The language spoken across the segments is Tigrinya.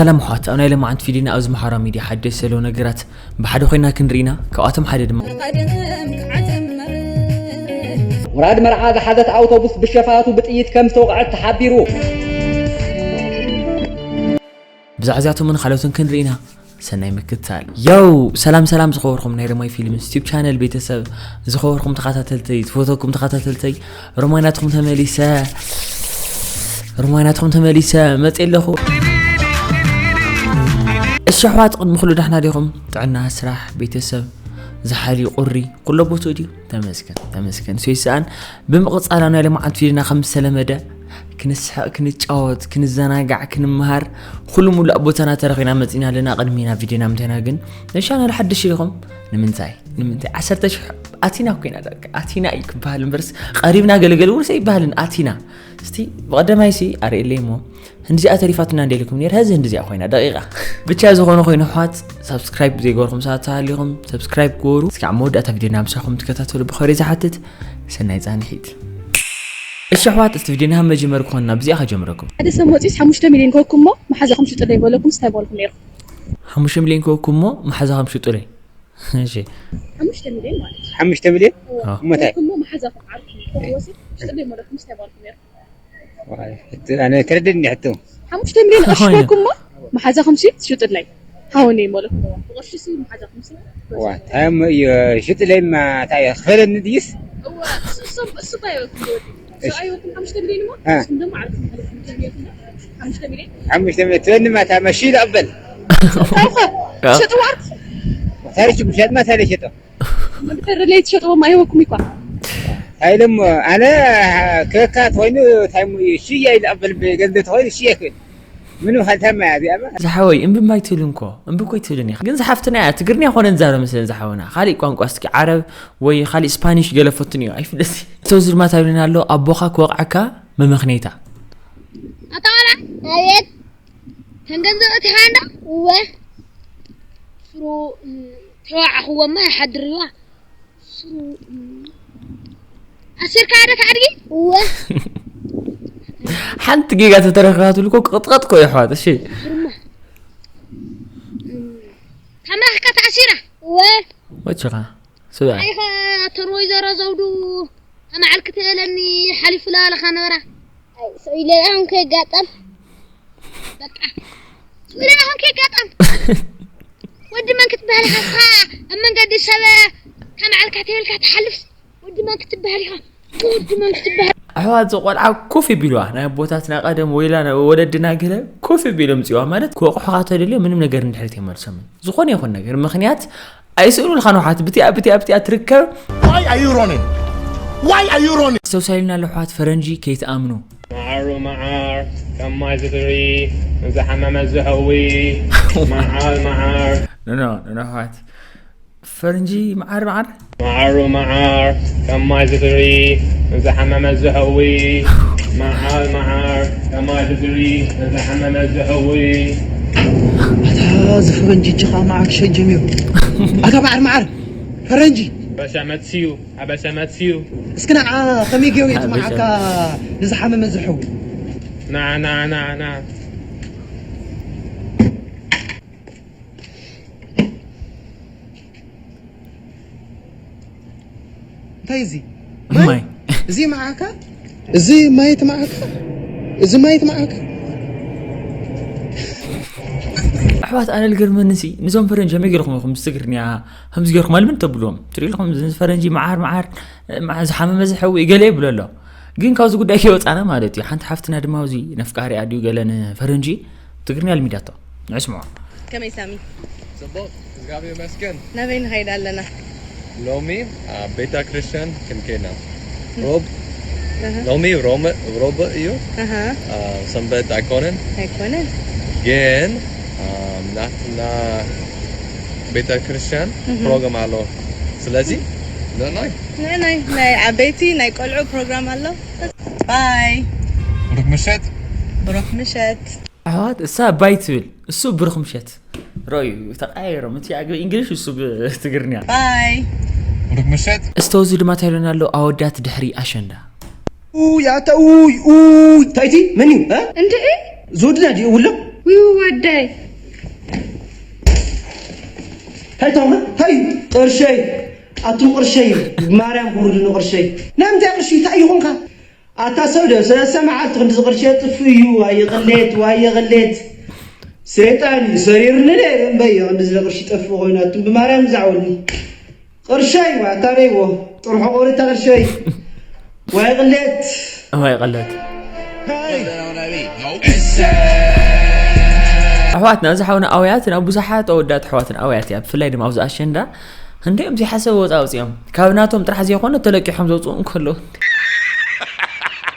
ሰላም ኣሕዋት፣ ኣብ ናይ ለማዓንቲ ቪድዮና ኣብዚ ማሕበራዊ ሚድያ ሓደሽ ዘለዉ ነገራት ብሓደ ኮይና ክንርኢና፣ ካብኣቶም ሓደ ድማ ሙራድ መርዓ ዝሓዘት ኣውቶቡስ ብሸፋቱ ብጥይት ከም ዝተወቕዐት ተሓቢሩ። ብዛዕባ እዚኣቶምን ካልኦትን ክንርኢና ሰናይ ምክትታል። ዮው! ሰላም ሰላም ዝኸበርኩም ናይ ሮማይ ፊልምስ ዩቱብ ቻነል ቤተሰብ፣ ዝኸበርኩም ተኸታተልተይ፣ ዝፈተኩም ተኸታተልተይ፣ ሮማይ ናትኩም ተመሊሰ፣ ሮማይ ናትኩም ተመሊሰ መፅእ ኣለኹ። እሺ ኣሕዋት፣ ቅድሚ ኩሉ ዳሕና ዲኹም? ጥዕና፣ ስራሕ፣ ቤተሰብ፣ ዝሓሊ፣ ቁሪ፣ ኩሎ ቦትኡ ድዩ? ተመስገን ተመስገን። ሶይሰኣን ብምቕፃል ኣብ ናይ ልምዓት ቪድዮና ከም ዝተለመደ ክንስሕቕ፣ ክንጫወት፣ ክንዘናጋዕ፣ ክንምሃር ኩሉ ሙሉእ ቦታና ተረኺና መፂና ኣለና። ቅድሚና ቪድዮና ምንታይና ግን ንሻነል ሓድሽ ኢኹም ንምንታይ ንምንታይ ዓሰርተ ሽሕ ኣቲና ኮይና ዳርጋ ኣቲና እዩ ክበሃል እምበርስ ቀሪብና ገለገል እውን ኣይበሃልን ኣቲና። እስቲ ብቐደማይ ሲ ኣርእየለይ እሞ ህንዲዚኣ ተሪፋትና እንደ ኢልኩም ነይር ሀዚ ህንዲዚኣ ኮይና ደቂቃ። ብቻ ዝኾነ ኮይኑ ኣሕዋት ሳብስክራይብ ዘይገበርኩም ሰባት ተሃሊኹም ሳብስክራይብ ግበሩ። እስካብ መወዳእታ ቪድዮና ምሳኹም ትከታተሉ ብኸሪ ዝሓትት ሰናይ ፃንሒት። እሺ ኣሕዋት እስቲ ቪድዮና መጀመር ክኾንና ብዚኣ ከጀምረኩም። ሓደ ሰብ መፂስ ሓሙሽተ ሚሊዮን ከወኩም እሞ መሓዛኹም ሽጡለይ በለኩም ስታይ በልኩም ነይርኩም። ሓሙሽተ ሚሊዮን ከወኩም እሞ መሓዛኹም ሽጡለይ። እሺ ሓሙሽተ ሚሊዮን ማለት እዩ። ሓሙሽተ ሚሊዮን አዎ። እሞታይ ከወኩም እሞ መሓዛኹም ዓርኩም ከወሲ ሽጡለይ በለኩም ስታይ በልኩም ነይርኩም። ዋይ፣ ሕቶ ኣነ ተረደኒ ሕቶ ሓሙሽተ ሚሊዮን ቅርሺ ከወኩም እሞ መሓዛኹም ሲ ሽጡለይ ሃወኒ በለኩም። ብቅርሺ ሲ መሓዛኹም ሲ ዋ ታም ሽጥለይማ ታይ ክፈለኒ ድይስ እዋ እሱ እሱ እሱ ባይወኩም ወዲ ሰብኣይ ወኩም ሓሙሽተ ሚሊዮን እሞ እ። እሱም ደሞ ዓርኩም ሓሙሽተ ሚሊዮን ሓሙሽተ ሚሊዮን ሓሙሽተ ሚሊዮን ትበኒ ማታ መሺ ይቕበል ታውኸ ሸጥዋ ዓርኩም ታሪች ምሻጥማ ታለ ሸጦ ምድር ለይት ሸጥዎም ኣይወኩም ይኳ ታይሎም ኣነ ከካ ተኮይኑ ታይሙ ሽያ ይልቕበል ገንዘብ ተኮይኑ ሽያ ይክእል ምንም ካልታማ እያ እዚኣ ዝሓወይ እምቢ ማይ ትብልን ኮ እምቢ ኮይ ትብልን ኢኻ ግን ዝሓፍትና እያ ትግርኛ ኮነ ንዛረብ መስለን ዝሓወና ካሊእ ቋንቋ እስኪ ዓረብ ወይ ካሊእ ስፓኒሽ ገለ ፈትን እዩ ኣይፍለስ እቶ ዝድማ ታብልና ኣሎ ኣቦኻ ክወቕዓካ መመኽነይታ ኣታ ቆልዓ ኣቤት ተንገንዘብ እቲ ሃንዳ እወ ስሩ ተዋዕኽዎማ ይሓድርዋ ስሩ ኣሲርካ ኣደት ኣድጊ እወ ሓንቲ ጌጋ ተተረክባ ትብልኮ ቅጥቐጥኮ ይሕዋት እሺ ስሩማ ተማኽካ ተኣሲራ እወ ወችኻ ስብኣይ ኣይኸ ተን ወይዘሮ ዘውዱ ተማዓል ክትእለኒ ሓሊፉላ ኣለኻ ነበራ ስኢለ ኣሁን ከጋጠም በቃ ስኢለ ኣሁን ከጋጠም ወዲ መን ክትበሃል ኢኻ እስኻ ኣብ መንገዲ ሰብ ተማዓልካ ተበልካ ትሓልፍስ ወዲ መን ክትበሃል ኢኻ ወዲ መን ክትበሃል ኣሕዋት ዝቆልዓ ኮፍ ይቢልዋ ናይ ኣቦታትና ቀደም ወይላ ወለድና ገለ ኮፍ ይቢሎም ፅዋ ማለት ክወቕሑኻ ተደልዮ ምንም ነገር እንድሕሪት የመልሶምን ዝኾነ ይኹን ነገር ምኽንያት ኣይስእኑልኻን ውሓት ብቲኣ ብቲኣ ብቲኣ ትርከብ Why are you running? Why are you running? ኣስተውሳይልና ኣሎ ኣሕዋት ፈረንጂ ከይትኣምኑ መዓሩ መዓር ከም ማይ ዝድሪ ንዝሓመመ ዝሕዊ መዓር መዓር ኖ ኖ ኖ ኣሕዋት ፈረንጂ መዓር መዓር መዓሩ መዓር ከም ማይ ዝድሪ ንዝሓመመ ዝሕዊ መዓር መዓር ከም ማይ ዝድሪ ንዝሓመመ ዝሕዊ ኣታ እዚ ፈረንጂ እጅኻ መዓር ክሸይድ ጀሚሩ ኣታ መዓር መዓር ፈረንጂ በሻ መፅዩ ኣበሻ መፅዩ እስኪ ንዓ ከመይ ገይሩ እቲ መዓርካ ንዝሓመመ ዝሕዊ ና ና ና ና እንታይ እዚ ማይ እዚ መዓካ እዚ ማየት መዓካ እዚ ማየት መዓካ ኣሕዋት ኣነ ልገርመኒ ሲ ንዞም ፈረንጂ ከመይ ገይርኩም ኢኹም ምስ ትግርኛ ከምዚ ገይርኩም ኣልምን ተብልዎም ትርኢ ኢልኩም እዚ ፈረንጂ መዓር መዓር መዓ- ዝሓመመ ዝሕዊ ገለ ይብሎ ኣሎ ግን ካብዚ ጉዳይ ከይወፃና ማለት እዩ ሓንቲ ሓፍትና ድማ ኣብዚ ነፍቃሪ ኣድዩ ገለ ንፈረንጂ ትግርኛ ልሚዳቶ ንዕስምዖ ከመይ ሳሚ ጽቡቕ እግዚኣብሔር ይመስገን ናበይ ንኸይድ ኣለና ሎሚ ኣብ ቤተ ክርስቲያን ክንከይድ ኢና ሮብ ሎሚ ሮመ- ሮብዕ እዩ ኣሃ ኣብ ሰንበት ኣይኮነን ኣይኮነን ግን ኣብ ናትና ቤተ ክርስቲያን ፕሮግራም ኣሎ ስለዚ ንዕናይ ንዕናይ ናይ ዓበይቲ ናይ ቆልዑ ፕሮግራም ኣሎ ባይ ብሩክ ምሸት ብሩክ ምሸት ኣሕዋት እሳ ባይ ትብል እሱ ብሩክ ምሸት ረዩ ተቃየሮም እቲ ኣግቢ እንግሊሽ እሱ ብትግርኛ ባይ ብሩክ ምሸት እስተውዚ ድማ ታይሎና ኣሎ ኣወዳት ድሕሪ ኣሸንዳ ኡይ ኣታ ኡይ ኡይ እንታይ እቲ መን እዩ እ? እንድዒ ዝወድና ድዩ ውሎም ወደይ። ታይ ታውኸ ታይ ቅርሸይ ኣቱም ቅርሸይ ብማርያም ክውርድኒ ቅርሸይ ናምንታይ ቅርሺ እንታይ ይኹንካ ኣታ ሰብ ደ ሰለስተ መዓልቲ ክንዲ ዝቅርሺ የጥፍ እዩ ዋየ ቅሌት ዋየ ቅሌት ሰይጣን እዩ ሰሪርኒ ነይሩ እምበየ ክንዲ ዝለ ቅርሺ ጠፍእ ኮይኑ ኣቱም ብማርያም ዛዕወኒ ቅርሸይ ዋታ ረይዎ ጥርሖ ቆሪታ ቅርሸይ ዋይ ቅሌት እዋይ ቀለት ኣሕዋትና እዚ ሓውና ኣውያት ናብ ብዙሓት ኣወዳት ኣሕዋትን ኣውያት እያ ብፍላይ ድማ ኣብዚ ኣሸንዳ ክንደዮም ዘይሓሰብ ወፃ ኣውፅኦም ካብ ናቶም ጥራሕ ዘይኮነ ተለቂሖም ዘውፅኡ እንከለዉ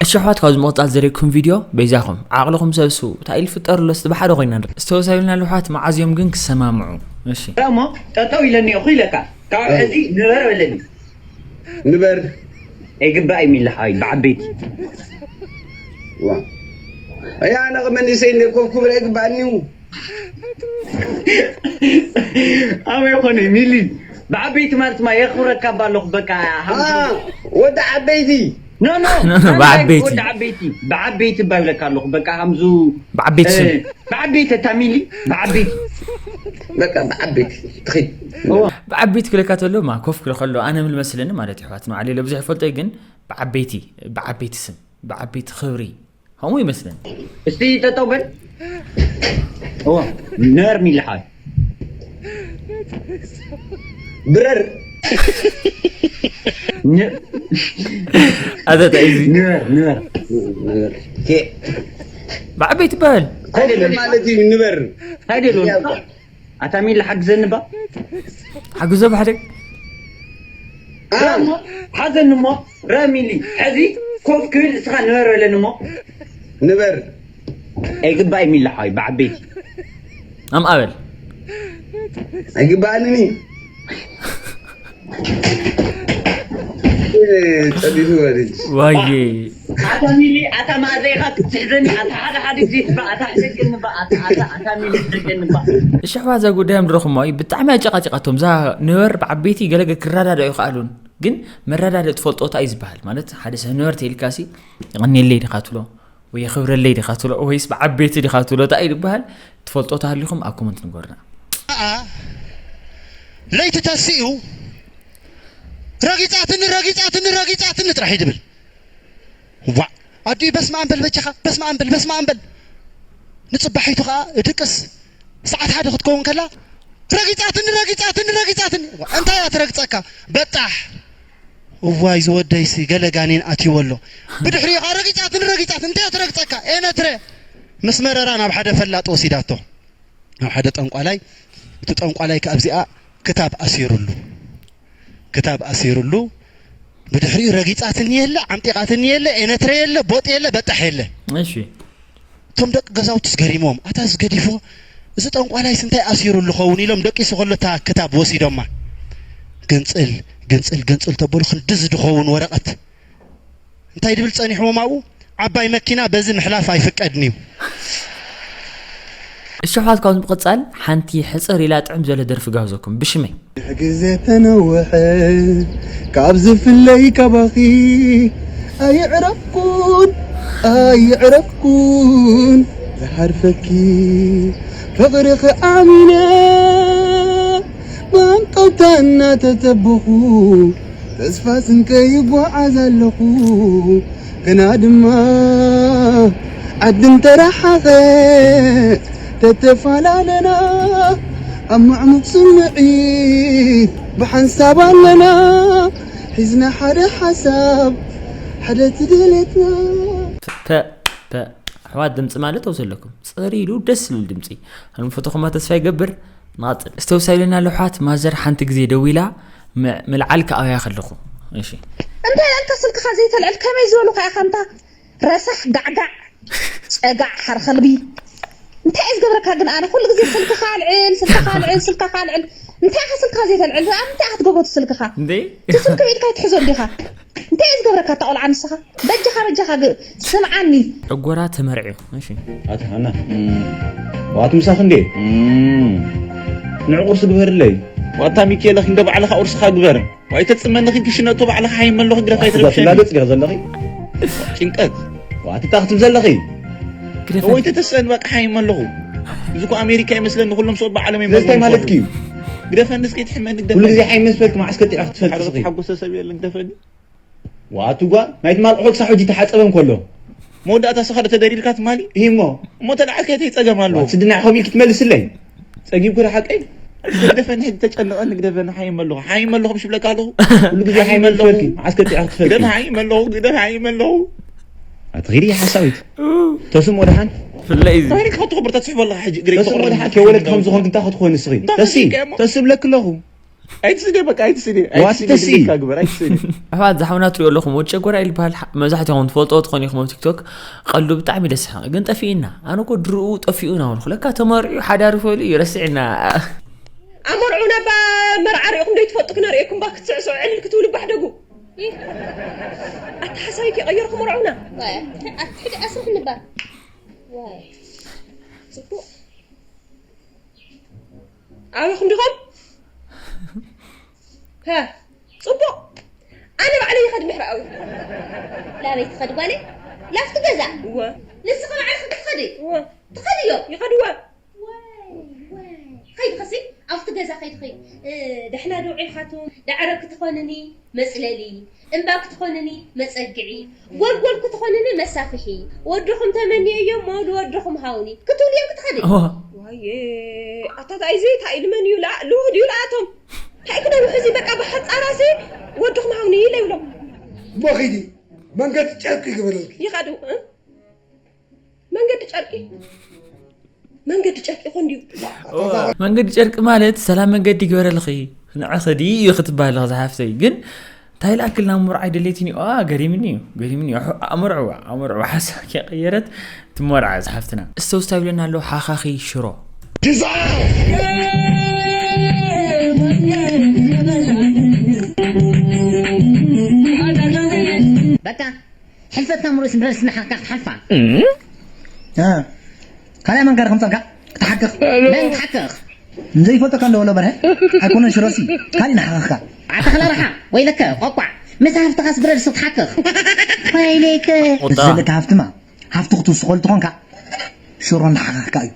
እሺ ኣሕዋት ካብዚ ምቕፃል ዘርእኩም ቪድዮ በይዛኹም ዓቕልኹም ሰብስቡ እንታይ ኢሉ ፍጠር ኣሎ ስቲ ብሓደ ኮይና ንርኢ ዝተወሳዩልና ልውሓት መዓዝዮም ግን ክሰማምዑ እሺ እሞ ጠጠው ኢለ እኒኦኹ ኢለካ ካብ ሕዚ ንበር በለኒ ንበር ኣይግባእ ሚላሓይ ብዓበይቲ ዋ ኣያ ኣነ መንእሰይ እንደ ኮፍ ክብል ኣይግባእኒ እዩ ኣበይ ኮነ ሚሊ ብዓበይቲ ማለት ማ የኽብረካ ባለኹ በቃ ወዲ ዓበይቲ ኖ ኖ ብዓበይቲ ብዓበይቲ ባይብለካ ኣለኹ በቃ ሃምዙ ብዓበይቲ ስም ብዓበይቲ እታ ሚሊ ብዓበይቲ በቃ ብዓበይቲ ትኺድ ብዓበይቲ ክለካ ተሎ ማ ኮፍ ክለ ከሎ ኣነ ምል መስለኒ ማለት ይሕዋት ንባዕለይ ለብዙሕ ይፈልጦ ግን ብዓበይቲ ብዓበይቲ ስም ብዓበይቲ ክብሪ ከምኡ ይመስለኒ እስቲ ጠጠው በል እዋ ነር ሚልሓይ ብረር ኣተታ እዚ ንበር ንበር ብዓበይቲ ይበሃል ማለት እዩ ንበር እንታይ ደሎ ኣታ ሚል ሓግዘኒ ባ ሓግዞ ብሓደ ሓዘኒ እሞ ረሚሊ ሕዚ ኮፍ ክብል እስኻ ንበር በለኒ እሞ ንበር ኣይግባእ ሚላ ሓወይ ብዓበይቲ ኣም ኣበል ኣይግባእንን እዩ ጸቢቱ ወሪድ ዋየ ኣታ ሚሊ ኣታ ማእዘይኻ ክትሕዘኒ ኣታ ሓደ ሓደ ግዜ ትባ ኣታ ሕደገኒ ባ ኣታ ኣታ ኣታ ሚሊ ሕደገኒ ባ እሺ ኣሕዋት እዛ ጉዳዮም ድረኹሞ እዩ ብጣዕሚ ኣጨቃጭቃቶም እዛ ንበር ብዓበይቲ ገለገ ክረዳድኦ ይኽኣሉን ግን መረዳድእ ትፈልጦታ እዩ ዝበሃል ማለት ሓደ ሰብ ንበር ተይልካሲ የቐንየለይ ዲኻ ትብሎ ወይ የኽብረለይ ዲኻ ትብሎ ወይስ ብዓበይቲ ዲኻ ትብሎ እንታይ እዩ ዝበሃል ትፈልጦታ ሃሊኹም ኣብ ኮመንት ንገሩና ለይቲ ተሲኡ ረጊፃትኒ ረጊፃትኒ ረጊፃትኒ ጥራሕ እዩ ድብል ዋዕ ኣዲኡ በስመ ኣም በል በጃኻ በስመ ኣም በል በስመ ኣም በል ንፅባሒቱ ከዓ እድቅስ ሰዓት ሓደ ክትከውን ከላ ረጊፃትኒ ረጊፃትኒ ረጊፃትኒ እንታይ እያ ትረግፀካ በጣሕ እዋይ ዝወደይሲ ገለ ጋኔን ኣትይዎ ኣሎ ብድሕሪኡ ከዓ ረጊፃትኒ ረጊፃትኒ እንታይ እያ ትረግፀካ ኤነትረ ምስ መረራ ናብ ሓደ ፈላጥ ወሲዳቶ ናብ ሓደ ጠንቋላይ እቲ ጠንቋላይ ከኣብዚኣ ክታብ ኣሲሩሉ ክታብ ኣሲሩሉ ብድሕሪኡ ረጊፃትኒ የለ ዓምጢቓትኒ የለ ኤነትረ የለ ቦጥ የለ በጣሕ የለ እሺ እቶም ደቂ ገዛውትስ ገሪሞም ኣታ ዝገዲፎ እዚ ጠንቋላይስ እንታይ ኣሲሩሉ ኸውን ኢሎም ደቂሱ ከሎ እታ ክታብ ወሲዶማ ግንፅል ግንፅል ግንፅል ተበሉ ክንድዚ ድኸውን ወረቐት እንታይ ድብል ጸኒሕዎም ኣብኡ ዓባይ መኪና በዚ ምሕላፍ ኣይፍቀድን እዩ እሽሖት ካብ ምቕጻል ሓንቲ ሕጽር ኢላ ጥዕም ዘለ ደርፊ ጋብዘኩም ብሽመይ ግዜ ተነውሐ ካብ ዝፍለይ ካባኺ ኣይዕረፍኩን ኣይዕረፍኩን ዝሃርፈኪ ፍቕርኺ ኣሚነ ብሃንቀውታ እናተተበኹ ተስፋ ስንቀይ ይጓዓዝ ኣለኹ ግና ድማ ዓዲ እንተረሓቐ ተተፈላለና ኣብ ምዕሙቕ ስምዒት ብሓንሳብ ኣለና ሒዝና ሓደ ሓሳብ ሓደ ትድሌትና ተ ተ ኣሕዋት ድምፂ ማለት ኣው ዘለኩም ፅር ኢሉ ደስ ዝብል ድምፂ ኣንፈተኹማ ተስፋ ይገብር ንቐፅል ዝተውሳኢልና ለውሓት ማዘር ሓንቲ ግዜ ደዊላ ምልዓል ከኣውያ ከለኹ እሺ እንታይ ኣልካ ስልክኻ ዘይተልዕል ከመይ ዝበሉኻ ኢኻ እንታ ረሳሕ ጋዕጋዕ ጸጋዕ ሓርኸልቢ እንታይ እዩ ዝገብረካ ግን ኣነ ኩሉ ግዜ ስልክኻ ኣልዕል ስልክኻ ኣልዕል ስልክኻ ኣልዕል እንታይ ኢኻ ስልክኻ ዘይተልዕል ኣብ እንታይ ኢኻ ትገብሮ ስልክኻ እንዴ እቲ ስልኪ ኢድካ ይትሕዞ እንዲኻ እንታይ እዩ ዝገብረካ እታ ቆልዓ ንስኻ በጃኻ በጃኻ ግ- ስምዓኒ ዕጎራ ተመርዕዩ እሺ ኣታ ሃና ዋት ምሳኽ እንዴ ንዕ ቁርሲ ግበርለይ ዋታ ሚኪኤለ ክንደ ባዕልኻ ቁርስኻ ግበር ዋይ ተጽመኒ ክንክሽነቶ ባዕልኻ ሓይመሎ ክግረፍ ኣይትረብሸኒ ትላገጽ ገ ዘለኺ ጭንቀት ዋትታ ክትም ዘለኺ ግደፈ ወይ ተተስአን በቃ ሓይመ ኣለኹ እዚ እኮ ኣሜሪካ ይመስለኒ፣ ኩሎም ሰብኣት ዓለም ስለዚ እንታይ ማለት እዩ? ግደፈኒ እስኪ፣ ትሕመኒ፣ ግደፈኒ። ኩሉ ግዜ ሓይ ምስ በልክ መዓስ ቀጢዕካ ክትፈልጥ እስኺ? ሓጎሰ ሰብ የለን፣ ግደፈኒ። ዋቱ ጓል ናይቲ ማልቑ ክሳብ ሕጂ ተሓጸበ እንከሎ። መወዳእታ ስኻ ዶ ተደሪርካ ትማሊ? እሞ። እሞ ተለዓልካ እንታይ ጸገም ኣለዎ? ዋት ስድና ኢኻ ኢልኪ ትመልስለይ? ጸጊብኩ ዶ ሓቀይ? ግደፈኒ፣ ሕጂ ተጨንቐኒ፣ ግደፈኒ፣ ሓይም ኣለኹ፣ ሓይም ኣለኹ፣ ምሽ ብለካ ኣለኹ። ኩሉ ግዜ ሓይም ኣለኹ። ትፈልኪ፣ መዓስ ቀጢዕካ ክትፈልኪ? ግደፍ ሓይም ኣለኹ፣ ግደፍ ሓይም ኣለኹ። ኣትኺዲ ሓሳዊት። ተስሞ ደሓን? ፍለይ እዚ። ታሪክ ከትኽብር ተጽሕፎ ኣለኻ ሕጂ፣ እግረይ ተስሞ ትቑረጥ። ደሓን? ከይወለድ ከም ዝኾንክ እንታይ ክትኾን ንስኺ? እንታይ ተሲ፣ ከሲብካ እሞ? ተስብለክ ኣለኹ። ኣይትስደ፣ በቃ ኣይትስደ። ዋት ኣይትስደ፣ ተሲ? ድሌትካ ግበር፣ ኣይትስደ። ኣሕዋት፣ እዛ ሓውና ትሪኦ ኣለኹም፣ ወዲ ጨጎራ እዩ ዝበሃል። ሓ-፣ መብዛሕትኹም ትፈልጥዎ ትኾኑ ኢኹም ኣብ ቲክቶክ። ቀልዱ ብጣዕሚ ደስ ይሓቕ። ግን ጠፊእና። ኣነ እኮ ድርኡ ጠፊኡ እናበልኩ። ለካ ተመርዕዩ ሓዳር ይፈልዩ እዩ፣ ረሲዕና። ኣመርዑና እባ መርዓ ሪእኹም ዶ ይትፈልጡ? ክነርእየኩም እባ ክትስዕስዑ ዕልል ክትብሉ ባሕደጉ። ኣታ ሓሳዊት ይቐየርኩም መርዑና። ዋይ፣ ኣትሕድ ኣስርሕ ንባ። ዋይ፣ ጽቡቕ። ኣበኹም ዲኹም? ሃ፣ ጽቡቕ። ኣነ ባዕለይ ይኸድ ምሕራዊ። ላበይ ትኸድ ጓለይ? ላፍቲ ገዛ። እወ። ንስኺ ባዕልኺ ክትኸዲ? እወ። ትኸድዮ? ይኸድዎ። ዋይ፣ ዋይ። ኸይድኺ ሲ ኣብቲ ገዛ ኸይድኺ፣ እ፣ ደሕና ዶ ውዒልካቱም? ዳዕሮ ክትኾንኒ መጽለሊ፣ እምባ ክትኾንኒ መጸግዒ፣ ጎልጎል ክትኾንኒ መሳፍሒ፣ ወድኹም ተመንየዮ እሞ ንወድኹም ሃውኒ ክትብልዮም ክትኸዲ። እወ። ዋየ፣ ኣታ ታይ እዚ ታይ ኢሉ መን እዩ ላ-፣ ልውህድ እዩ ለኣቶም። ታይ ክነውሕ እዚ በቃ ብሓጻራሲ ወድኹም ሃውኒ ኢለ ይብሎም። እሞ ኺዲ መንገዲ ጨርቂ ግበረልኪ። ይኸዱ፣ እ? መንገዲ ጨርቂ መንገዲ ጨርቂ ይኾን ድዩ? መንገዲ ጨርቂ ማለት ሰላም መንገዲ ይግበረልኺ ንዕኺ ድዩ እዩ ክትበሃል ኢኺ ዝሓፍተይ። ግን እንታይ ኢላክልና ምርዓይ ድሌት እዩ። ኣ፣ ገሪምኒ እዩ፣ ገሪምኒ እዩ። ኣምርዕዋ፣ ኣምርዕዋ ሓሳብ ከይቀየረት ትመርዓ ዝሓፍትና። እስተ ውስታ ይብለና ኣሎ ሓኻኺ ሽሮ። በቃ ሕልፈትካ ምርኡስ ንበርስና ሓካ ክትሓልፋ። እ፣ ካልኣይ መንገዲ ከምፀልካ ክትሓክኽ። መን ክትሓክኽ? ንዘይፈልጠካ እንዶ ወሎ በርሀ ኣይኮነን ሽሮሲ ካሊእ ንሓኸኽካ። ኣታ ክላ ርሓቕ ወይለከ ቆቋዕ ምስ ሃፍትኻስ ብረድሲ ክትሓክኽ። ወይለከ ቁጣ። ዘለካ ሃፍትማ ሃፍቲ ክትውስኸሉ ትኾንካ ሽሮ ንሓኸኽካ እዩ።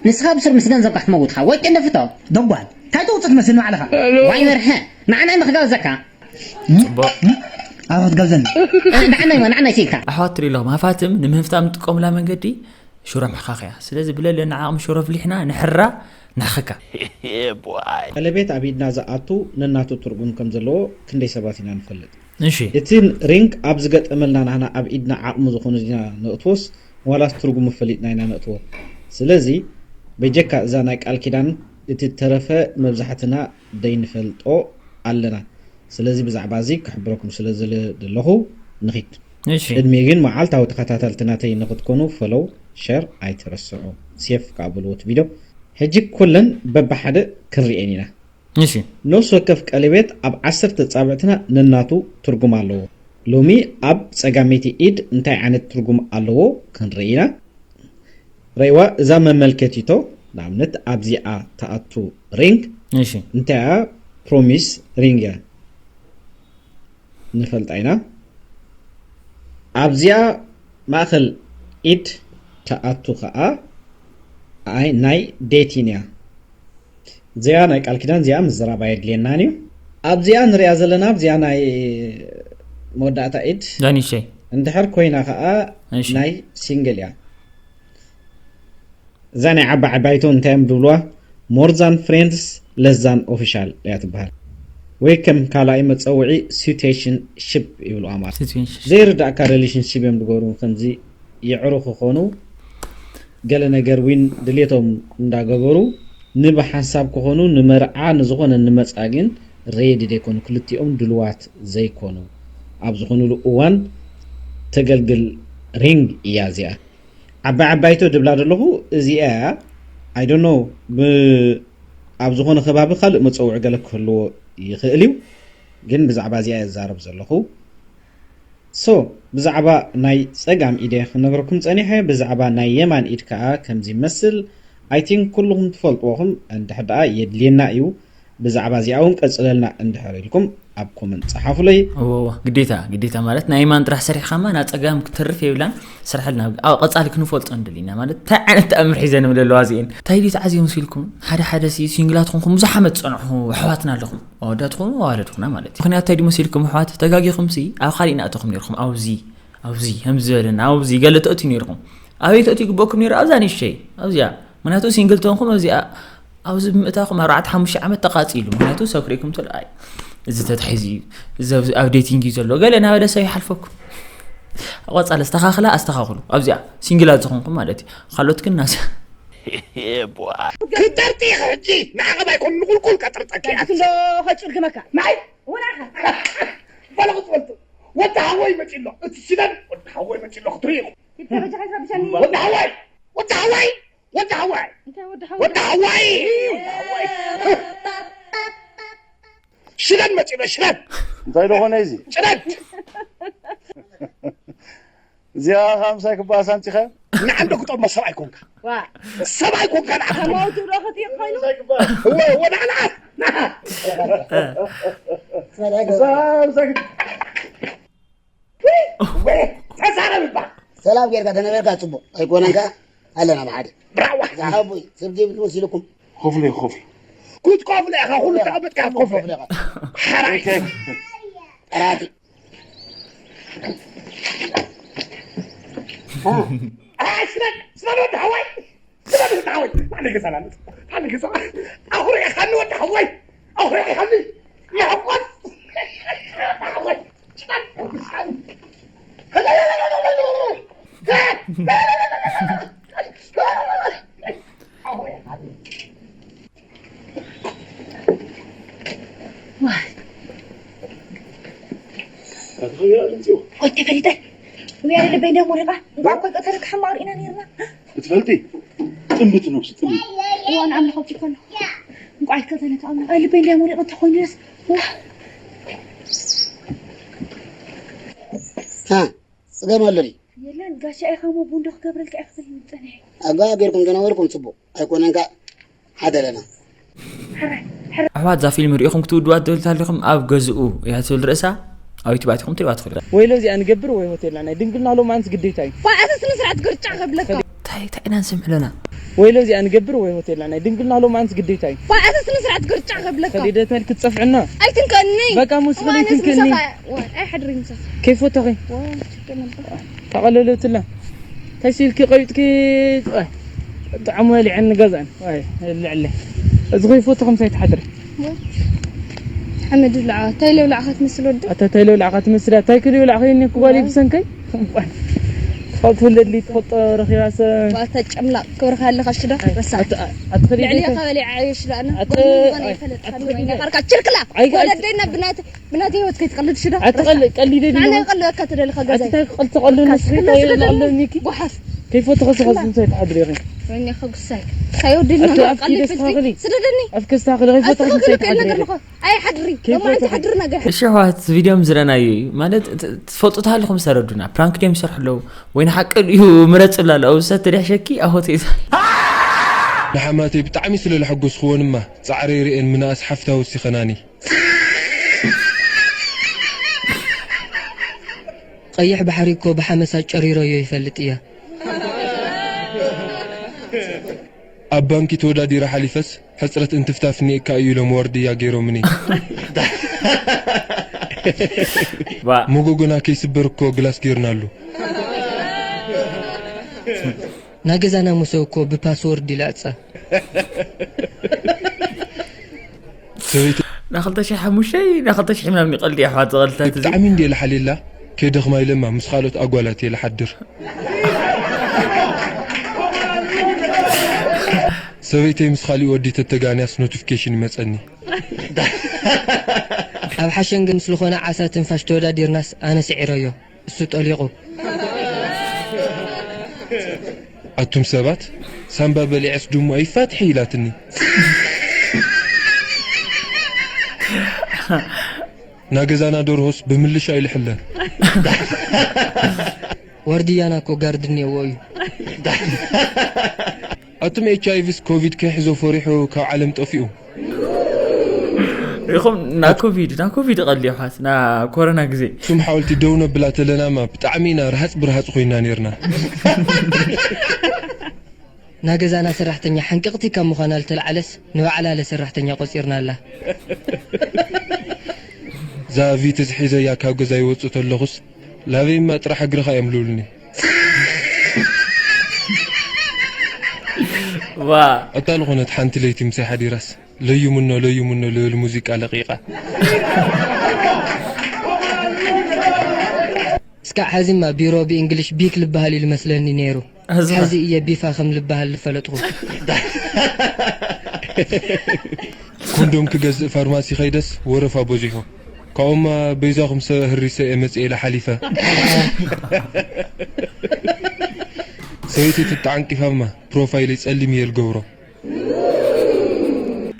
ንስኻ ብስር ምስ ገንዘብካ ክትመውትኻ ወይ ጭንፍቶ። ደጓል እንታይ ተውፅእ ትመስል ንባዕልኻ? ዋይ በርሀ ንዓና መኽጋብዘካ። ኣረ ክትጋብዘኒ። ንዓናይ ንዓናይ ሲልካ። ኣሕዋት ትርኢ ኣለኹም፣ ሃፋትም ንምህፍታም እንጥቀሙላ መንገዲ ሽሮ ምሕኻኽ እያ። ስለዚ ብለለና ዓቕሚ ሽሮ ኣፍሊሕና ንሕራ ንሕኽካ። ቀለቤት ኣብ ኢድና ዝኣቱ ነናቱ ትርጉም ከም ዘለዎ ክንደይ ሰባት ኢና ንፈልጥ? እሺ። እቲ ሪንግ ኣብ ዝገጠመልና ናህና ኣብ ኢድና ዓቕሚ ዝኾነ ዲና ነእትዎስ ዋላስ ትርጉሙ ፈሊጥና ኢና ነእትዎ? ስለዚ በጀካ እዛ ናይ ቃል ኪዳን እቲ ተረፈ መብዛሕትና ደይንፈልጦ ኣለና። ስለዚ ብዛዕባ እዚ ክሕብረኩም ስለ ዝደለኹ ንኺድ። እሺ። ቅድሚ ግን መዓልታዊ ተኸታተልቲ ናተይ ንኽትኮኑ ፈሎው፣ ሸር ኣይትረስዑ። ሴፍ ከኣ በልዎ እቲ ቪድዮ። ሕጂ ኩለን በብሓደ ክንርእየን ኢና። እሺ። ነፍሲ ወከፍ ቀለቤት ኣብ ዓሰርተ ጻብዕትና ነናቱ ትርጉም ኣለዎ። ሎሚ ኣብ ጸጋመይቲ ኢድ እንታይ ዓይነት ትርጉም ኣለዎ ክንርኢ ኢና። ረእይዋ እዛ መመልከቲቶ ንኣብነት ኣብዚኣ ትኣቱ ሪንግ እሺ። እንታይ እያ? ፕሮሚስ ሪንግ እያ። ንፈልጣ ኢና። ኣብዚኣ ማእኸል ኢድ ትኣቱ ኸኣ ኣይ ናይ ዴቲን እያ። እዚኣ ናይ ቃል ኪዳን እዚኣ ምዝራብ ኣየድልየናን እዩ። ኣብዚኣ ንሪኣ ዘለና ኣብዚኣ ናይ መወዳእታ ኢድ ዳኒሸይ። እንድሕር ኮይና ኸኣ እሺ። ናይ ሲንግል እያ። እዛ ናይ ዓባ ዓባይቶ እንታይ እዮም ዝብልዋ? More than friends, less than official እያ ትበሃል። ወይ ከም ካልኣይ መጸውዒ ሲቱዌሽን ሽፕ ይብልዋ ማለት። ሲቹዌሽን ሽፕ። ዘይርዳእካ ሪሌሽንሺፕ እዮም ዝገብሩ። ከምዚ የዕሩ ክኾኑ ገለ ነገር ዊን ድሌቶም እንዳገበሩ ንብሓንሳብ ክኾኑ ንመርዓ ንዝኾነ ንመጻ ግን ሬዲ ዘይኮኑ፣ ክልቲኦም ድልዋት ዘይኮኑ ኣብ ዝኾኑሉ እዋን ተገልግል ሪንግ እያ እዚኣ። ዓባይ ዓባይቶ ድብላ ዘለኹ እዚኣ እያ። I don't know፣ ብ-፣ ኣብ ዝኾነ ከባቢ ካልእ መጸውዒ ገለ ክህልዎ ይኽእል እዩ፣ ግን ብዛዕባ እዚኣ እየ ዝዛረብ ዘለኹ። ሶ ብዛዕባ ናይ ጸጋም ኢደ ክነግረኩም ጸኒሐ፣ ብዛዕባ ናይ የማን ኢድ ከኣ ከምዚ ይመስል። I think ኩልኹም ትፈልጥዎ ኢኹም፣ እንድሕር ደኣ የድልየና እዩ። ብዛዕባ እዚኣ እውን ቀጽለልና እንድሕር ኢልኩም ኣብ ኮመንት ጸሓፉለይ። እዎ፣ እዎ፣ ግዴታ፣ ግዴታ። ማለት ናይ ማን ጥራሕ ሰሪሕኻማ ናብ ጸጋም ክትተርፍ የብላን። ስርሐልና ኣብ ቀጻሊ ክንፈልጦ እንደሊና። ማለት እንታይ ዓይነት ተኣምር ሒዘን ኣለዋ እዚኤን? እንታይ ድዩ ተዓዚቦም ሲልኩም? ሓደ ሓደ ሲ ሲንግላት ኹንኩም ብዙሕ ዓመት ጸንሑ ኣሕዋትና ኣለኹም። ኣወዳት ኹኑ ኣዋልድ ኹና ማለት እዩ። ምኽንያቱ እንታይ ድዩ መሲልኩም ኣሕዋት? ተጋጊኹም ሲ ኣብ ካሊእ ናእተኹም ነይርኩም። ኣብዚ፣ ኣብዚ፣ ከምዚ ዝበለና፣ ኣብዚ ገለ ተእትዩ ነይርኩም። ኣበይ ተእትዩ ግበኩም ነይሩ? ኣብዛ ንእሽተይ፣ ኣብዚኣ። ምኽንያቱ ሲንግል ተኾንኩም ኣብዚኣ፣ ኣብዚ ብምእታኹም ኣርባዕተ ሓሙሽተ ዓመት ተቃጺሉ። ምኽንያቱ ሰብ ክርእይኩም ተሎ፣ ኣይ፣ እዚ ተታሒዙ እዩ፣ እዚ ኣብ፣ ኣብ ዴቲንግ እዩ ዘሎ። ገለ እናበለ ሰብ ይሓልፈኩም። ቆጻል ኣስተኻኽላ፣ ኣስተኻኽሉ። ኣብዚኣ ሲንግላት ዝኾንኩም ማለት እዩ። ካልኦት ግን ናስ ክጠርጢ ሕጂ ንዓቐብ ኣይኮን ንቁልቁል ቀጥርጠኪ እያ። ክንዶ ከጭልግመካ ናይ ወላኻ በለኹ ትፈልጡ ወዲ ሓወይ መፂ ኣሎ እቲ ሽደን ወዲ ሓወይ መፂ ኣሎ ክትርኢ ኢኹም ይተበጃ ከይትረብሸኒ ወዲ ሓወይ ወዲ ሓወይ ወዲ ሓወይ እንታይ ወዲ ወዲ ሓወይ ሓወይ ወዲ ሓወይ ሽደን መፂ ኣሎ ሽደን እንታይ ደኾነ እዚ ሽደን እዚኣ ካብ ምሳይ ክበኣስ ኣምፂኸ ንዓንዶ ክጠሞ ሰብኣይ ኮንካ ዋ ሰብኣይ ኮንካ ንዓንዶ ከማውቱ ዶ ክጥይቕ ኮይኑ እወ እወ ንዓ ንዓ ንዓ ተዛረብ እባ ሰላም ጌርካ ተነበርካ ፅቡቅ ኣይኮነን ከ ኣለና ብሓደ ብራዋ ዝሓቡይ ስብ ዲብል መሲልኩም ኮፍለ ኮፍለ ክትኮፍለ ኢኻ ኩሉ ተቐመጥካ ኮፍለ ሓራይ ጠራቲ ስበብ ስበብ ወዲ ሓወይ ስበብ ወዲ ሓወይ ናዕሊ ገዛ ናለት ናዕሊ ገዛ ኣኹሪ ኢኻኒ ወዲ ሓወይ ኣኹሪ ኢኻኒ ይሕቆስ ሓወይ ወይ ተፈሊጠ ውያ ልበይ እንዳ ሞሪቓ እንቋዕ እኮ ቀተልክ ሕማቕ ርኢና ነርና ክትፈልጢ ጥምብቲ ነብሲ ጥምብቲ እዋን ኣምላኽ ኣብቲ ከሎ እንቋዕ ይከተለካ ኣምላኽ ልበይ እንዳ ሞሪቐ እንተኾይኑስ ሃ ፅገም ኣሎ ድዩ የለን ጋሻ ኢኻ ሞ ቡንዶ ክገብረልካ ኢኽብል ይምፀነ ኣጋ ጌርኩም ዝነበርኩም ፅቡቅ ኣይኮነን ከ ሓደ ኣለና ኣሕዋት እዛ ፊልም ሪኢኹም ክትውድዋ ትደልዩ ኣለኹም ኣብ ገዝኡ እያ ትብል ርእሳ ኣብ ዩቱብ ኣቲኹም ትሪእዋ ትኽእሉ ወይሎ እዚኣ ንገብር ወይ ሆቴልና ናይ ድንግልና ሎማንስ ግዴታ እዩ ፋኣተ ስነ ስርዓት ገርጫ ከብለካ እንታይ እንታይ ኢና ንሰምዕ ኣለና ወይሎ እዚኣ ንገብር ወይ ሆቴልና ናይ ድንግልና ሎማንስ ግዴታ እዩ ፋኣተ ስነ ስርዓት ገርጫ ከብለካ ከሊደተል ክትፀፍዕና ኣይትንከኒ በቃ ሙስ ኽሊ ትንከኒ ኣይሕድሪ ምሳኻ ኣይሕድሪ ምሳኻ ከይፈተኺ ዋ ችግር ነበር ተቐለለትላ እንታይ ሲልኪ ቀቢጥኪ ጥዓሙ በሊዐኒ ገዛን ልዕለ እዚ ከይፈቱ ከምሳይ ትሓድሪ ሓመድ ብላዓ እንታይ ለብላዕኻ ትመስል ወዲ ኣታ እንታይ ለብላዕኻ ትመስል ኣታይ ክልብላዕ ከይኒ ክጓል ብሰንከይ ትፈልጥ ወለድሊ ትፈልጦ ረኺባ ሰብ ባታ ጨምላቕ ክብርካ ኣለኻ ሽዳ ረሳ ኣትኸዲ ልዕሊ ከበሊዓ ኣየሽላእና ኣተ- ቃርካ ችልክላ ኣይ- ወለደይና ብናት ብናት ህይወት ከይትቀልድ ሽዳ ኣትቐልድ ቀሊደ ናነ ይቐልበካ ትደልኻ ገዛይ ኣትታይ ክቐልድ ተቐልድ ንስኺ ኣለኒኪ ጓሓፍ ከይፈተኸ ስኻ ዝምሳይ ትሓድሪ ኢኺ ወይኔ ከጉሳይ ሳይወድልና ኣቲ ኣብኪ ደስ ተኸሊ ስደደኒ ኣብ ከስታ ክሊ ከይፈተኸ ዝምሳይ ትሓድሪ ኢኺ ኣይሓድሪ ከይፈተኸ ኣይሓድሪ እሺ ኣሕዋት ቪድዮ ምስ ረኣናዮ እዩ ማለት ት- ትፈልጡ ተሃልኹም ሰረዱና ፕራንክ ድዮም ይሰርሑ ኣለዉ ወይ ንሓቂ ድዩ ምረጽ ብላ ኣለዉ ኣብ ሰተ ድሕሸኪ ኣብ ሆቴል ንሓማተይ ብጣዕሚ ስለ ለሐጎስኽወንማ ጻዕረይ ርእየን ምንኣስ ሓፍታ ወሲኸናኒ። ቀይሕ ባሕሪ እኮ ብሓመሳ ጨሪሮዮ ይፈልጥ እያ። ኣብ ባንኪ ተወዳዲረ ሓሊፈስ ሕጽረት እንትፍታፍ እኒኤካ እዩ ኢሎም ዋርድያ ገይሮምኒ። ዋ መጎጎና ከይስበር እኮ ግላስ ገይርናሉ። ናይ ገዛና መሶብ እኮ ብፓስወርድ ይላጻ። ሰበይቲ ና ክልተ ሺሕ ሓሙሽተ ና ክልተ ሺሕ ምናምን ይቐልድ እያ ኣሕዋት ዝቐልድታት እዚ ብጣዕሚ እንድየ ለሓልየላ ከይደኽማ ኢለማ ምስ ካልኦት ኣጓላት እየ ለሓድር። ሰበይተይ ምስ ካሊእ ወዲ ተተጋንያስ ኖቲፊኬሽን ይመፀኒ። ኣብ ሓሸንገ ምስ ዝኾነ ዓሳ ትንፋሽ ተወዳዲርናስ ኣነ ስዒረዮ እሱ ጠሊቑ። ኣቱም ሰባት ሳምባ በሊዐስ ድሙ ኣይፋትሒ ኢላትኒ። ናገዛና ደርሆስ ብምልሻ ይልሕለን። ዋርድያና እኮ ጋርድ እኒአዎ እዩ። ኣቱም ኤች ኣይቪስ ኮቪድ ከይሕዞ ፈሪሑ ካብ ዓለም ጠፊኡ። ርኢኹም? ና ኮቪድ፣ ና ኮቪድ ይቐሊ፣ ኣሕዋት፣ ና ኮሮና ግዜ። እሱም ሓወልቲ ደው ነብላ ተለናማ ብጣዕሚ ኢና ርሃፅ ብርሃፅ ኮይና ነርና። ናገዛና ሰራሕተኛ ሕንቅቕቲ ካብ ምዃና ልተልዓለስ ንባዕላ ለሰራሕተኛ ቆጺርናላ። ዛቪ ተዝሒዘያ ካብ ገዛ ይወፅእ ተለኹስ ላበይማ ጥራሕ እግርኻ እዮም ልብሉኒ። ዋ ዕጣ ዝኾነት ሓንቲ ለይቲ ምሳይ ሓዲራስ ለዩምኖ ለዩምኖ ልብል ሙዚቃ ለቂቓ። እስካዕ ሐዚማ ቢሮ ብእንግሊሽ ቢክ ልበሃል እዩ ልመስለኒ ነይሩ። ሕዚ እየ ቢፋ ከም ልበሃል ልፈለጥኹ። ኮንዶም ክገዝእ ፋርማሲ ኸይደስ ወረፋ በዚሑ። ካብኡማ በይዛኹም ሰብ ህሪሰ እየ መፅእ ኢለ ሓሊፈ። ሰበይቲ ትተዓንቂፋማ ፕሮፋይለይ ፀሊም እየ ልገብሮ።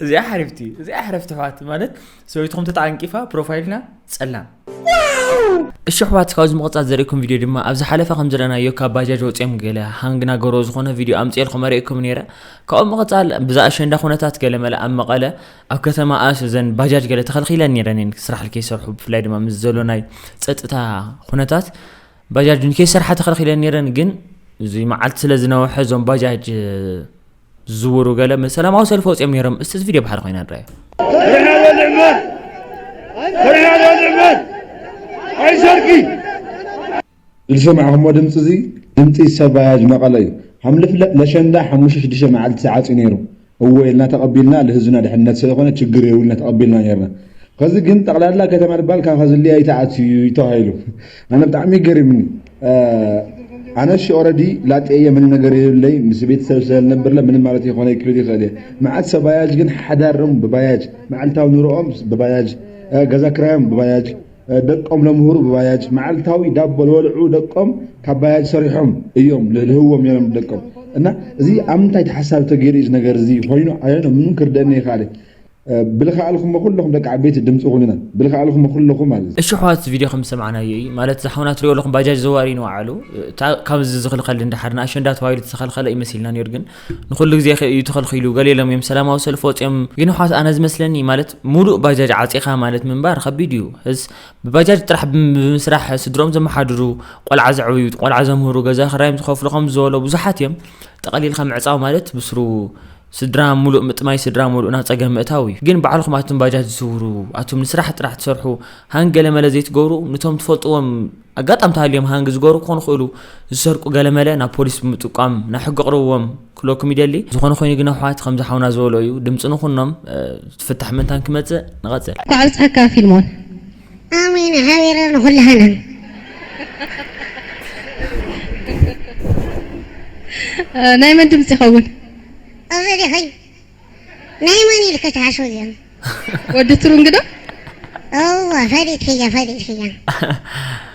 እዚኣ ሓሪፍቲ እዚኣ ሓረፍቲ ኣሕዋት ማለት ሰበይትኹም ተተዓንቂፋ ፕሮፋይልና ፀላም። እሺ ኣሕዋት፣ ካብዚ ምቕፃል ዘርእኩም ቪድዮ ድማ ኣብ ዝሓለፈ ከም ዝረኣናዮ ካብ ባጃጅ ወፂኦም ገለ ሃንግ ናገሮ ዝኾነ ቪድዮ ኣምፅኤልኩም ኣርእየኩም ነይረ። ካብኡ ምቕፃል ብዛ ኣሸንዳ ኩነታት ገለ መለ ኣብ መቐለ ኣብ ከተማ ኣስ እዘን ባጃጅ ገለ ተኸልኪለን ነይረን እየን ስራሕ ከይሰርሑ፣ ብፍላይ ድማ ምስ ዘሎ ናይ ፀጥታ ኩነታት ባጃጅ ከይሰርሓ ተኸልኪለን ነይረን። ግን እዚ መዓልቲ ስለ ዝነውሐ እዞም ባጃጅ ዝዝውሩ ገለ ሰላማዊ ሰልፊ ወፂኦም ነይሮም። እስቲ እዚ ቪድዮ ብሓደ ኮይና ንረኣዮ። ዝሰማዕኹሞ ድምፂ እዚ ድምፂ ሰብ ባጃጅ መቐለ እዩ። ከም ዝፍለጥ ለሸንዳ ሓሙሽተ ሽዱሽተ መዓልቲ ተዓፅዩ ነይሩ። እወ ኢልና ተቐቢልና፣ ንህዝብና ድሕነት ስለዝኾነ ችግር የብልና ተቐቢልና ነይርና። ከዚ ግን ጠቕላላ ከተማ ድባል ካብ ከዝልያ ይተዓፅዩ እዩ ተባሂሉ። ኣነ ብጣዕሚ ገሪምኒ። ኣነ ሺ ኦረዲ ላጤ እየ፣ ምንም ነገር የብለይ፣ ምስ ቤተሰብ ስለዝነብርለ ምንም ማለት ይኾነ ክብል ይኽእል እየ። መዓት ሰብ ባያጅ ግን ሓዳሮም ብባያጅ፣ መዓልታዊ ኑሮኦም ብባያጅ፣ ገዛ ክራዮም ብባያጅ፣ ደቆም ለምህሩ ብባያጅ፣ መዓልታዊ ዳቦ ለበልዑ ደቆም ካብ ባያጅ ሰሪሖም እዮም ልህብዎም ነይሮም ደቆም። እና እዚ ኣብ ምንታይ ተሓሳቢ ተገይሩ እዩ እዚ ነገር እዚ ኮይኑ? ኣየኖ ምንም ክርደአኒ ይኽኣል። ብልኸኣልኹሞ ኩለኹም ደቂ ዓበይቲ ድምፂ ኩኑና። ብልኸኣልኹሞ ኩለኹም ማለት እዩ። እሺ ኣሕዋት፣ እዚ ቪድዮ ከም ዝሰማዕናዮ እዩ። ማለት፣ እዚ ሓውና ትሪኦ ኣለኹም፣ ባጃጅ ዘዋሪ ንባዕሉ፣ እታ ካብዚ ዝኽልኸል እንድሓር ንኣሸንዳ ተባሂሉ ዝተኸልኸለ ይመሲልና ነይሩ፣ ግን ንኹሉ ግዜ ከ እዩ ተኸልኺሉ። ገሊኦም እዮም ሰላማዊ ሰልፊ ወፂኦም። ግን ኣሕዋት፣ ኣነ ዝመስለኒ፣ ማለት፣ ሙሉእ ባጃጅ ዓፂኻ ማለት ምንባር ከቢድ እዩ። እስ ብባጃጅ ጥራሕ ብም-፣ ብምስራሕ ስድሮም ዘመሓድሩ፣ ቆልዓ ዘዕብዩ፣ ቆልዓ ዘምህሩ፣ ገዛ ክራዮም ዝኸፍሉ ከም ዝበሎ ብዙሓት እዮም። ጠቐሊልካ ምዕፃው ማለት ብስሩ ስድራ ሙሉእ ምጥማይ፣ ስድራ ሙሉእ ናብ ፀገም ምእታው እዩ። ግን ባዕልኹም ኣቱም ባጃጅ ዝስውሩ፣ ኣቱም ንስራሕ ጥራሕ ትሰርሑ፣ ሃን ገለ መለ ዘይትገብሩ፣ ንቶም ትፈልጥዎም ኣጋጣሚ ተሃልዮም ሃንግ ዝገብሩ ክኾኑ ይኽእሉ፣ ዝሰርቁ ገለ መለ ናብ ፖሊስ ብምጥቋም ናብ ሕጊ ኣቕርብዎም ክብለኩም ይደሊ። ዝኾነ ኮይኑ ግን ኣሕዋት ከምዚ ሓውና ዝበሎ እዩ፣ ድምፂ ንኹኖም፣ እ፣ ትፍታሕ ምእንታን ክመፅእ ንቐፅል። እንኳዕ ኣብፀሐካ ፊልሞን። ኣሜን። ሓቢረ ንኹላህና። ናይ መን ድምፂ ይኸውን? ኣበዲኸይ ናይ መን ኢልከ ትሓስቡ እዮም? ወዲ ትሩንግ ዶ? እወ፣ ፈሊጥክያ፣ ፈሊጥክያ።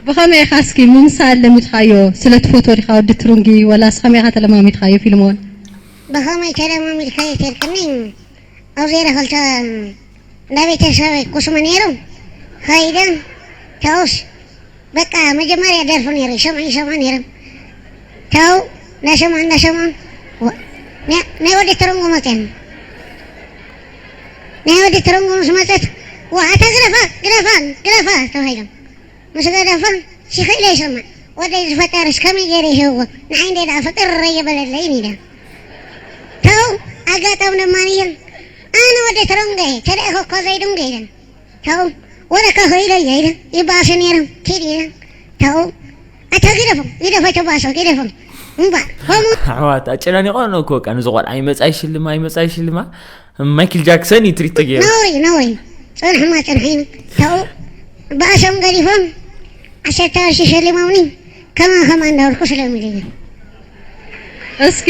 ብኸመይ ኢኻ እስኪ ምምሳል ለሚድኻዮ? ስለ ትፈትዎ ዲኻ ወዲ ትሩንጊ፣ ወላስ ኸመይ ኢኻ ተለማሚድኻዮ ፊልሞን? ብኸመይ ተለማሚድካዮ ተልክኒ? ኣብ ዜሮ ክልተ እንዳ ቤተሰበይ ኩስመ ነይሩ። ኸይደ፣ ተውስ፣ በቃ መጀመርያ ደርፊ ነይሩ፣ ይሰምዑ፣ ይሰምዑ ነይሮም። ተው፣ እናሰምዑ፣ እናሰምዑ፣ ወ-፣ ናይ፣ ናይ ወዲ ትርንጎ መፅኦም። ናይ ወዲ ትርንጎ ምስ መፀት፣ ዋ፣ እታ ግደፋ፣ ግደፋ፣ ግደፋ ተባሂሎም። ምስ ገደፎም፣ ሲኺለ ይሰምዕ። ወደይ ዝፈጠረስ ከመይ ገይረ ይህብዎ? ንዓይ እንደ ደኣ ፍጥር የበለለይን ኢለ። ተው፣ ኣጋጣሚ ደማን እዮም። ኣነ ወዲ ትርንጎ እየ፣ ተልእኾ እኮ ዘይድንጎ ኢለን። ተው፣ ወለካ ኸይደ እየ ኢለ፣ ይባእሱ ነይሮም፣ ኪድ ኢለ። ተው፣ ኣታ ግደፎም፣ ግደፎ፣ ተባእሶ፣ ግደፎም። እምበር፣ ከምኡ ኣሕዋት ኣጨናኒቖ ነው እኮ፣ በቃ፣ ንዚ ቆልዓ ይመጻ ይሽልማ፣ ይመጻ ይሽልማ። ማይክል ጃክሰን እዩ ትሪት ተገይሩ። ነውሪ፣ ነውሪ። ጽንሕማ ጽንሒን። ተው፣ ባእሶም ገዲፎም፣ ዓሰርተ ቅርሺ ሸሊሞምኒ፣ ከማ ከማ እንዳበልኩ ስለሚሉኒ። እስኪ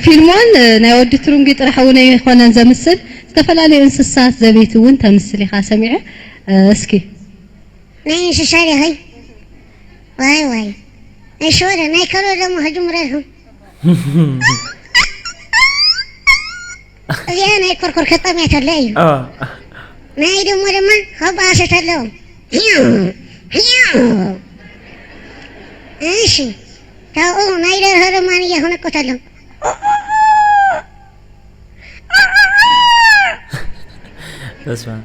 ፊልሞን ናይ ወዲ ትሩንጊ ጥራሕ እውን ኣይኮነን ዘምስል፣ ዝተፈላለዩ እንስሳት ዘቤት እውን ተምስል ኢኻ ሰሚዐ። እስኪ። ናይ እንስሳ ዲኺ? ዋይ ዋይ። እሺ ወደ ናይ ከሎ ደሞ ክጅምረልኩም። እዚኣ ናይ ኮርኮር ከጠምያ ተሎ እዩ። አ። ናይ ደሞ ድማ ካብ ኣሰት ኣለዉ። ሂው፣ ሂው። እሺ። ካብኡ ናይ ደርሆ ድማ ንየ ክነቁት ኣሎ። በስመ ኣብ።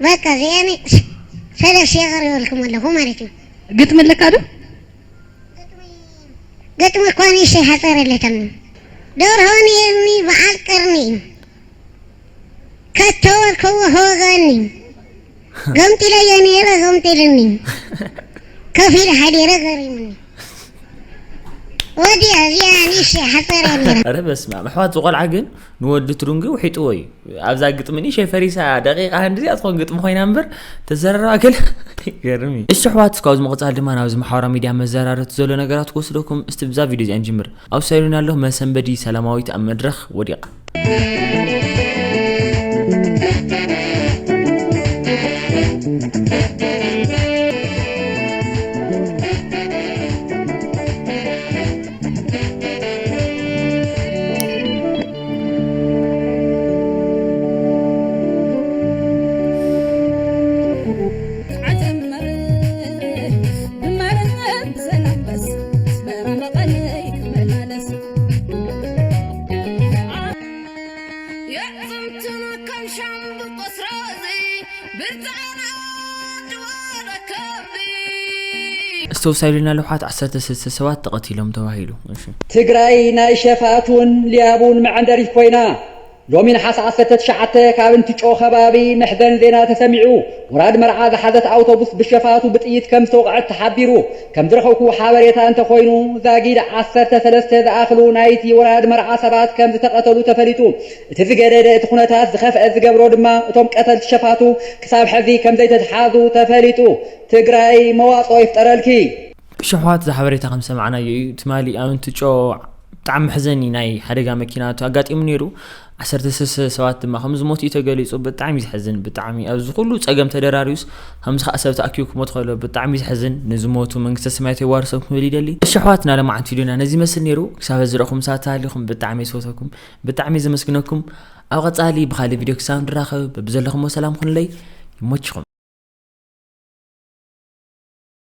በቃ እዚኣኒ ሰለስተ የቕርበልኩም ኣለኹ ማለት እዩ። ግጥሚ ኣለካ ዶ? ግጥሚ እኳ ንእሽተይ ሓፀር ኣለታኒ። ደርሆ ነይርኒ በዓል ቀርኒ እዩ። ከተወልከዎ ከወገኒ ገምጢለዮ ነይረ ገምጢልኒ። ከፊል ሓዲረ ገሪሙኒ። ወዲያ እዚኣ ንእሽተይ ሓፀር እያ ነይራ። ረ በስማ ኣሕዋት ዝቆልዓ ግን ንወዲ ትሩንጊ ውሒጥዎ እዩ። ኣብዛ ግጥሚ ንእሽተይ ፈሪሳ ደቂቃ ህንድዚኣ ትኾን ግጥሚ ኮይና እምበር ተዘረባ ግን ይገርም እዩ። እሺ ኣሕዋት እስካብ ዝምቕፃል ድማ ናብዚ ማሕበራዊ ሚድያ መዘራረብቲ ዘሎ ነገራት ክወስደኩም እስቲ ብዛ ቪድዮ እዚኣ ንጅምር። ኣብ ሳይሉን ኣለኹ መሰንበዲ ሰላማዊት ኣብ መድረኽ ወዲቓ። ዝተወሳይሉና ልውሓት ዓሰርተ ሰለስተ ሰባት ተቐቲሎም ተባሂሉ። እሺ። ትግራይ ናይ ሸፋቱን ሊያቡን መዐንደሪት ኮይና። ሎሚ ነሓሰ ዓሰርተ ትሽዓተ ካብ እንትጮ ከባቢ መሕዘን ዜና ተሰሚዑ። ውራድ መርዓ ዝሓዘት ኣውቶቡስ ብሸፋቱ ብጥይት ከም ዝተወቕዐት ተሓቢሩ። ከም ዝረኸብኩ ሓበሬታ እንተኾይኑ ዛጊድ ዓሰርተ ሰለስተ ዝኣኽሉ ናይቲ ውራድ መርዓ ሰባት ከም ዝተቐተሉ ተፈሊጡ። እቲ ዝገደደ እቲ ኩነታት ዝኸፍአ ዝገብሮ ድማ እቶም ቀተልቲ ሸፋቱ ክሳብ ሕዚ ከም ዘይተትሓዙ ተፈሊጡ። ትግራይ መዋፅኦ ይፍጠረልኪ። ሽሕዋት ዝሓበሬታ ከም ሰማዕናዮ እዩ። ትማሊ ኣብ እንትጮ ብጣዕሚ መሕዘኒ ናይ ሓደጋ መኪና ኣጋጢሙ ነይሩ። ዓሰርተ ሰለስተ ሰባት ድማ ከም ዝሞቱ እዩ ተገሊፁ። ብጣዕሚ እዩ ዘሕዝን። ብጣዕሚ ኣብዚ ኩሉ ፀገም ተደራሪዩስ ከምዚ ከዓ ሰብ ተኣኪቡ ክሞት ከሎ ብጣዕሚ እዩ ዘሕዝን። ንዝሞቱ መንግስተ ሰማያት የዋርሶም ክብል ይደሊ። እሺ ኣሕዋትና ለማዓንቲ ቪድዮና ነዚ ይመስል ነይሩ። ክሳብ ዝረኹም ሳት ተሃሊኹም ብጣዕሚ ዝፈተኩም ብጣዕሚ ዘመስግነኩም። ኣብ ቀፃሊ ብካሊእ ቪድዮ ክሳብ ንራኸብ በብዘለኹሞ ሰላም ኩኑለይ። ይመችኹም።